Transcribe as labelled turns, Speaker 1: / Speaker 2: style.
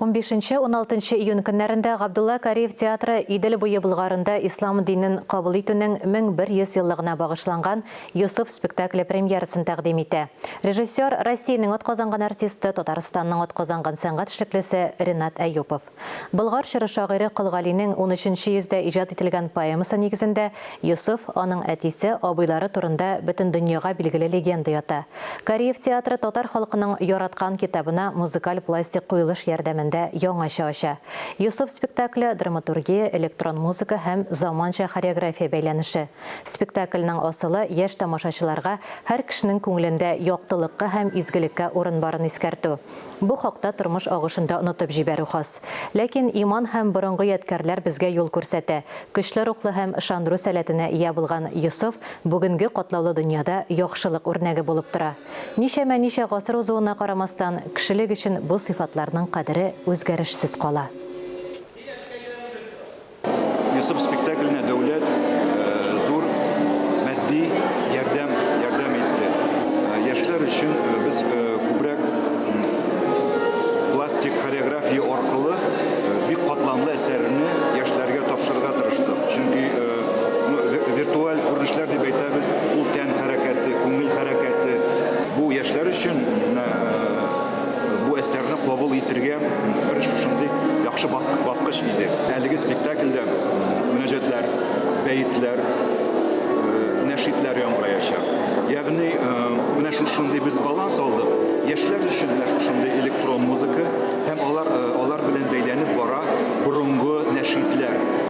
Speaker 1: Унбишенче-уналтынчы июнь көннәрендә Габдулла Кариев театры Идел буе Болгарында ислам динен кабул итүнең 1100 еллыгына багышланган Йосыф спектакле премьерасын тәкъдим итә. Режиссер, Россиянең атказанган артисты, Татарстанның атказанган сәнгать эшлеклесе Ренат Әюпов. Болгар чоры шагыйре Кол Галинең унөченче йөздә иҗат ителгән поэмасы нигезендә Йосыф, аның әтисе, абыйлары турында бөтен дөньяга билгеле легенда ята. Кариев театры татар халкының яраткан китабына музыкаль-пластик куелыш ярдәмендә яңача ача. Йосыф спектакле, драматургия, электрон музыка һәм заманча хореография бәйләнеше. Спектакльнең асылы, яшь тамашачыларга һәр кешенең күңелендә яктылыкка һәм изгелеккә урын барын искәртү. Бу хакта тормыш агышында онытып җибәрү хас. Ләкин иман һәм борынгы ядкәрләр безгә юл күрсәтә. Көчле рухлы һәм ышандыру сәләтенә ия булган Йосыф бүгенге катлаулы дөньяда яхшылык үрнәге булып тора. Ничәмә-ничә гасыр узуына карамастан, кешелек өчен бу сыйфатларның кадере үзгәрешсез кала.
Speaker 2: Йосыф спектакленә дәүләт зур матди ярдәм ярдәм итте. Яшьләр өчен без күбрәк пластик хореография аркылы бик катламлы әсәрне яшьләргә тапшырырга тырыштык. Чөнки виртуаль күренешләр дип әйтәбез, ул тән хәрәкәте, күңел хәрәкәте. Бу яшьләр өчен бу әсәрне кабул итергә бер шушындый яхшы баскыч иде. Әлеге спектакльдә мөнәҗәтләр, бәетләр, нәшидләр яңгыраячак. Ягъни менә шушындый без баланс алдык. Яшьләр өчен менә шушындый электрон музыка һәм алар алар белән бәйләнеп бара борынгы нәшидләр.